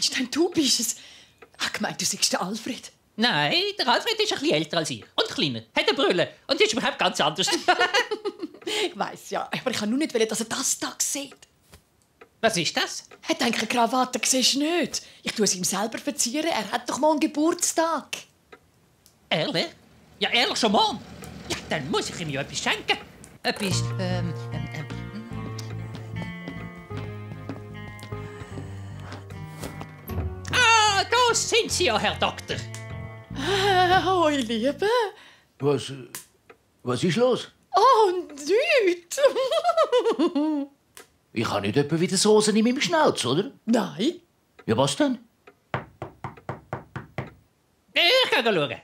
meinst denn, du bist es? Ich gemeint, du seist der Alfred. Nein, der Alfred ist ein bisschen älter als ich. Und kleiner. Hat eine Brille. Und ist überhaupt ganz anders. Ich weiss ja, aber ich kann nur nicht wollen, dass er das da sieht. Was ist das? Er denkt, eine Krawatte siehst du nicht. Ich tue es ihm selber verzieren. Er hat doch morgen Geburtstag. Ehrlich? Ja, ehrlich schon morgen? Ja, dann muss ich ihm ja etwas schenken. Etwas, Ah, da sind Sie ja, Herr Doktor. Hoi, Liebe. Was ist los? Oh, nichts. Ich habe nicht etwa wieder Soßen in meinem Schnauz, oder? Nein. Ja, was denn? Ich kann schauen.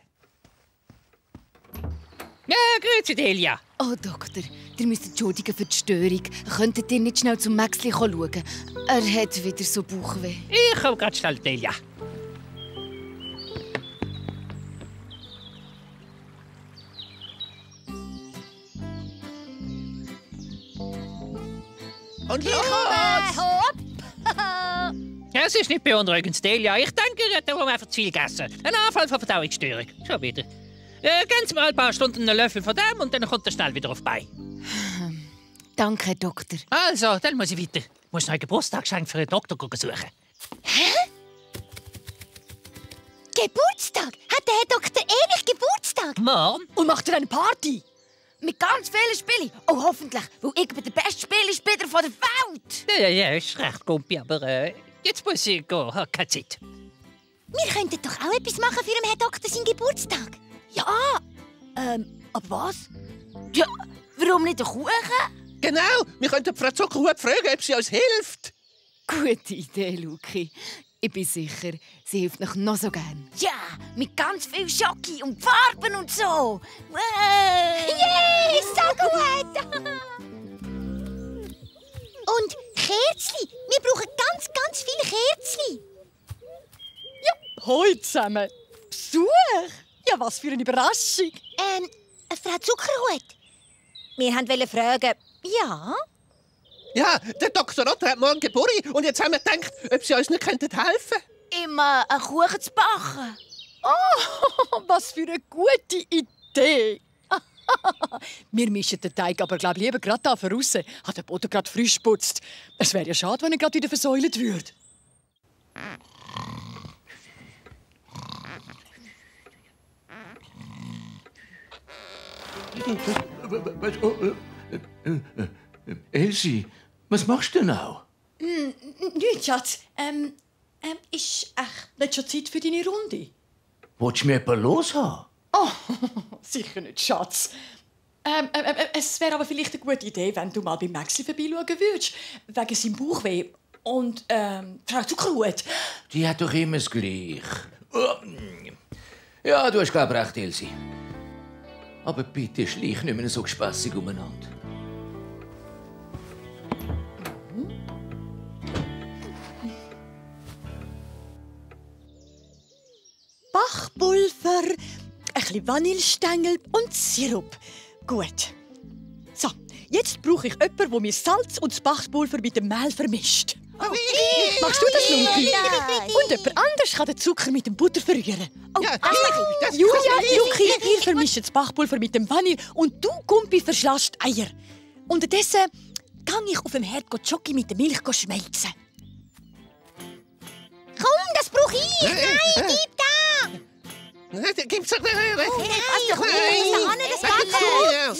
Ja, grüezi, Delia. Oh, Doktor, ihr müsst entschuldigen für die Störung. Könntet ihr nicht schnell zum Maxli schauen? Er hat wieder so Bauchweh. Ich komme gerade schnell, Delia. Und los! Hopp! Ja, es ist nicht beunruhigend, Delia. Ich denke, er hat darum einfach zu viel gegessen. Ein Anfall von Verdauungsstörung. Schon wieder. Geben Sie mal ein paar Stunden einen Löffel von dem und dann kommt er schnell wieder auf die Beine. Danke, Herr Doktor. Also, dann muss ich weiter. Ich muss noch ein Geburtstagsgeschenk für einen Doktor suchen. Geburtstag? Hat der Herr Doktor ehrlich Geburtstag? Morgen? Und macht er eine Party? Mit ganz vielen Spielen? Oh, hoffentlich, weil ich bin der beste Spieler von der Welt. Ja, ist recht, Gumpi, aber jetzt muss ich gehen. Ich habe keine Zeit. Wir könnten doch auch etwas machen für den Herrn Doktor seinen Geburtstag. Ja, aber was? Ja, warum nicht einen Kuchen? Genau, wir könnten Frau Zuckerhut fragen, ob sie uns hilft. Gute Idee, Luki. Ich bin sicher, sie hilft noch so gern. Ja, mit ganz viel Schoki und Farben und so. Yay, so gut! Und Kerzli. Wir brauchen ganz viele Kerzli. Hoi zusammen. Besuch? Ja, was für eine Überraschung. Frau Zuckerhut. Wir wollten fragen, ja? Ja, der Dr. Otter hat morgen Geburtstag und jetzt haben wir gedacht, ob sie uns nicht helfen könnten. Immer einen Kuchen zu backen. Oh, was für eine gute Idee. Wir mischen den Teig aber glaub, lieber gerade da voraus. Hat der Boden gerade frisch putzt. Es wäre ja schade, wenn er gerade wieder versäulet würde. Elsie, was machst du denn auch? Nicht, Schatz. Ist echt nicht schon Zeit für deine Runde? Willst du mir etwas los haben? Oh, sicher nicht, Schatz. Es wäre aber vielleicht eine gute Idee, wenn du mal bei Maxi vorbeischauen würdest. Wegen seinem Bauchweh. Und Frau Zuckerhut. Die hat doch immer das Gleiche. Ja, du hast glaub recht, Elsie. Aber bitte schleich nicht mehr so gespässig umeinander. Bachpulver, ein bisschen Vanillestängel und Sirup. Gut. So, jetzt brauche ich jemanden, der mir Salz und das Bachpulver mit dem Mehl vermischt. Machst du das, Luki? Und jemand anderes kann den Zucker mit dem Butter verrühren. Ja, das Julia, Luki, ihr vermischt das Bachpulver mit dem Vanille und du, Gumpi, verschlasst Eier. Unterdessen kann ich auf dem Herd Schoki mit der Milch schmelzen. Komm, das brauche ich. Nein, gib da. Gib's doch. Pass doch auf, das geht gut.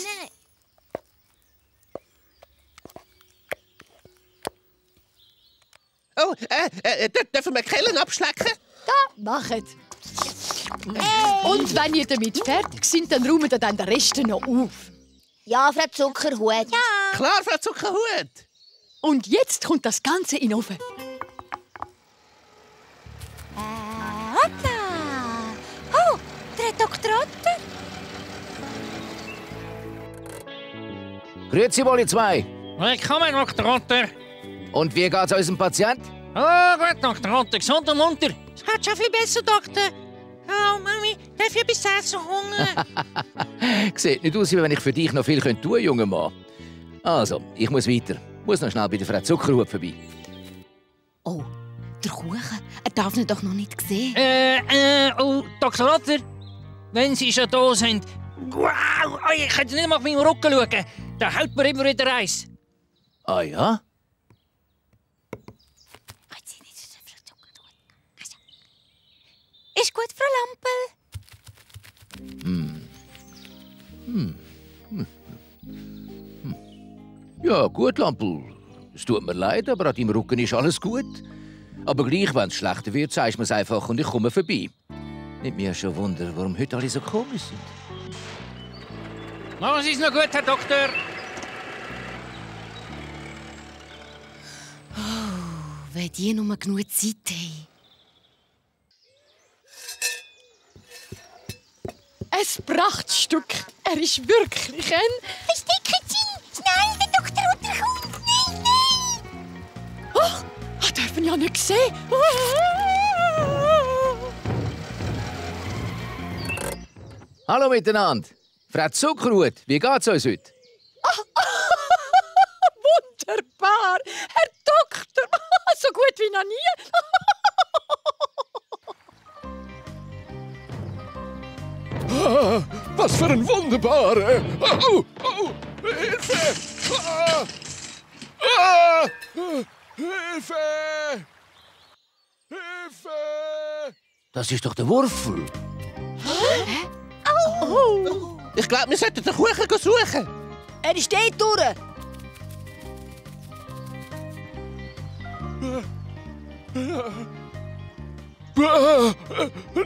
Oh, dürfen wir Kellen abschlecken? Da, machet. Und wenn ihr damit fertig seid, dann räumt ihr dann den Rest noch auf. Ja, Frau Zuckerhut. Ja. Klar, Frau Zuckerhut. Und jetzt kommt das Ganze in den Ofen. Hoppla. Oh, der Dr. Otter. Grüezi wohl, ihr zwei. Willkommen, Dr. Otter. Und wie geht's unserem Patient? Oh, gut, Dr. Otter, gesund und munter. Es geht schon viel besser, Doktor. Oh, Mami, darf ich etwas essen? Hunger? Sieht nicht aus, wie wenn ich für dich noch viel tun könnte, junger Mann. Also, ich muss weiter. Muss noch schnell bei der Frau Zuckerhut vorbei. Oh, der Kuchen. darf ihn doch noch nicht sehen. Oh, Dr. Otter, wenn Sie schon da sind. Wow, ich könnte nicht mal auf meinen Rücken schauen. Da hält mir immer wieder eins. Ah ja? Ist gut, Frau Lampel. Ja, gut, Lampel. Es tut mir leid, aber an deinem Rücken ist alles gut. Aber gleich, wenn es schlechter wird, sagst du mir es einfach und ich komme vorbei. Nicht mir schon Wunder, warum heute alle so komisch sind. Machen Sie es noch gut, Herr Doktor. Wenn die nur genug Zeit haben. Ein Prachtstück. Er ist wirklich ein... Stickerchen! Schnell, der Dr. Otter kommt! Nein, nein! Ach, das darf man ja nicht sehen. Hallo miteinander. Frau Zuckerhut, wie geht's uns heute? Wunderbar. Herr Doktor, so gut wie noch nie. Was für ein wunderbarer... Hilfe! Hilfe! Hilfe! Das ist doch der Wurfel. Ich glaube, wir sollten den Kuchen suchen. Er ist dort durch.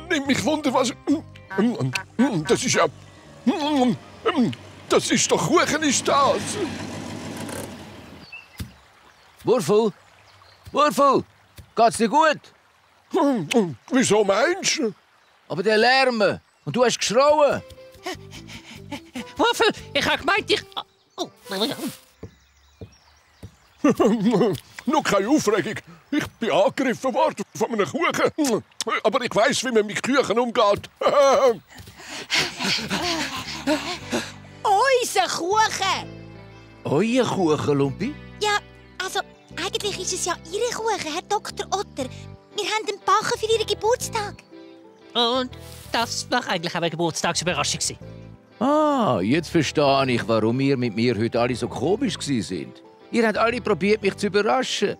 Nimm mich Wunder, was... Das ist ja... Das ist doch Kuchen, ist das? Wurfel? Wurfel? Geht's dir gut? Wieso meinst du? Aber der Lärm. Und du hast geschrauen. Wurfel, ich habe gemeint, ich... Oh. Nur keine Aufregung. Ich bin angegriffen worden von einem Kuchen. Aber ich weiss, wie man mit Küchen umgeht. Unser Kuchen! Euer Kuchen, Lumpi? Ja, also, eigentlich ist es ja Ihr Kuchen, Herr Dr. Otter. Wir haben den Backen für Ihren Geburtstag. Und das war eigentlich auch eine Geburtstagsüberraschung. Ah, jetzt verstehe ich, warum ihr mit mir heute alle so komisch sind. Ihr habt alle probiert, mich zu überraschen.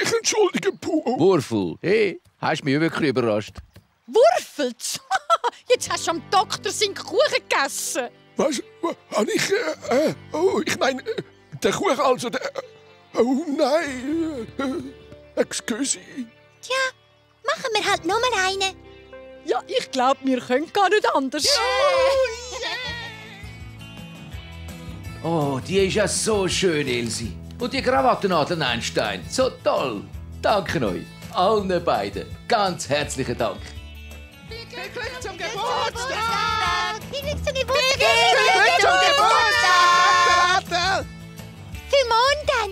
Ich entschuldige, Puh. Wurfel, hey, hast du mich wirklich überrascht? Wurfelt. Jetzt hast du am Doktor seinen Kuchen gegessen. Was? Habe ich... ich meine, der Kuchen also... oh nein. Excuse. Tja, machen wir halt nur mal einen. Ja, ich glaube, wir können gar nicht anders. Oh, die ist ja so schön, Elsie. Und die Krawattennadel Einstein, so toll. Danke euch, allen beiden. Ganz herzlichen Dank. Glück zum Geburtstag! Viel Glück zum Geburtstag! Glück zum Geburtstag! Für morgen dann!